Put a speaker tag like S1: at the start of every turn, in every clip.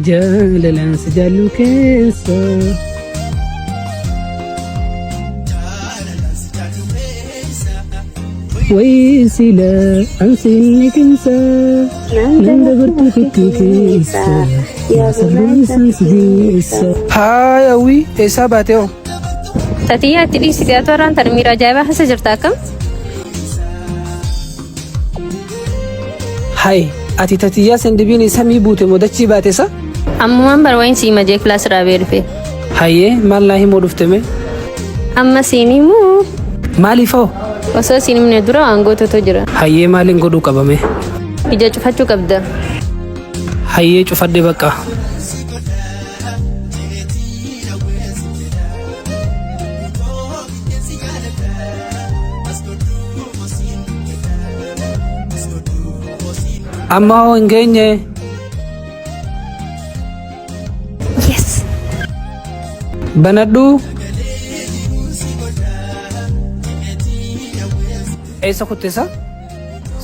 S1: Jaalalaan si jaallu keessa. Wayii sila ansinni kinsa. Nan dabartu fikkii keessa. Yaa sabboon si geessa. Haaya hawwii eessaa baatee hoo?
S2: Tatiyyaa itti dhiisite atu har'aan tana miira ajaa'ibaa keessa jirta akkam?
S1: Hay ati tatiyyaa sendibiin samii buute moo dachii baate sa?
S2: Ammumaan bar wayin sii majee kilaas irraa ba'ee dhufe.
S1: Hayyee maal naa himuu dhufte mee?
S2: Amma siin himuu
S1: Maaliif hoo?
S2: osoo siin himne dura waan gootutu jira.
S1: Hayyee maaliin godhuu qaba mee?
S2: Ija cufachuu qabda.
S1: Hayyee cufadhe bakka. Amma hoo hin geenye.
S2: Yes.
S1: Banadhu. Eessa kuttisa?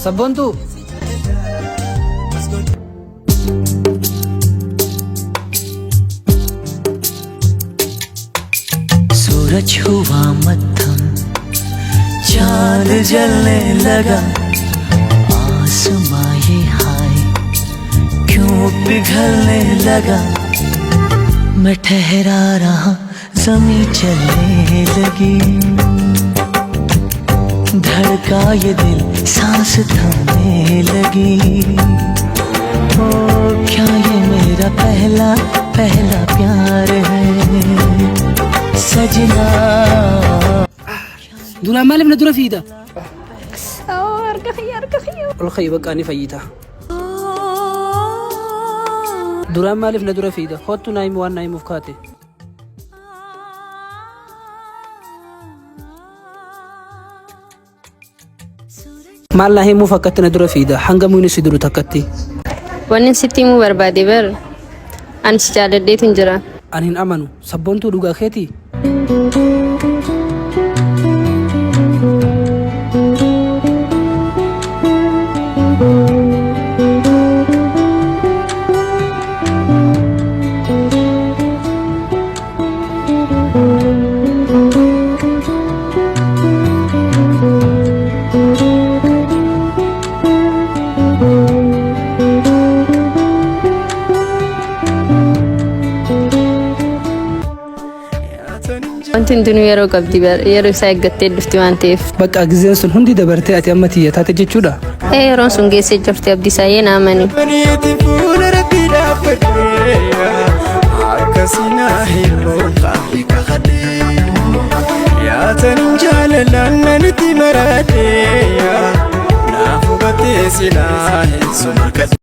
S1: Sabboontuu.
S3: सूरज हुआ मध्यम, चांद जलने लगा, आसमां ये हाय क्यों पिघलने लगा। मैं ठहरा रहा, जमी चलने लगी, धड़का ये दिल, सांस थमने लगी। ओ क्या ये मेरा पहला पहला प्यार है सजना।
S1: Duraan maaliif na dura fiida?
S2: Harka kiyya, harka kiyya.
S1: Ol ka'i bakka ni fayyita. Duraan maaliif na dura fiida? Kottu naa himu waan naa himuuf kaate. Maal naa himuuf akkatti na dura fiida? Hanga muyni si duru takkatti.
S2: Wanni sitti himuu barbaade bar ani si jaaladheetu jira.
S1: Ani hin amanu. Sabboontuu dhugaa keetii?
S2: Wanti hundinuu yeroo qabdi bar yeroo isaa eeggattee dhufti waan ta'eef.
S1: Bakka gizeen sun hundi dabartee ati amma tiyya taate jechuudha.
S2: Ee yeroon sun geessee jirti Abdiisaa yee na amani.
S4: Baniiti fuula rabbii dhaabbadhee akkasina hir'oota kakadhee yaatanin jaalalaan nanitti maradhee naaf hubattee silaa hin sumarkadhe.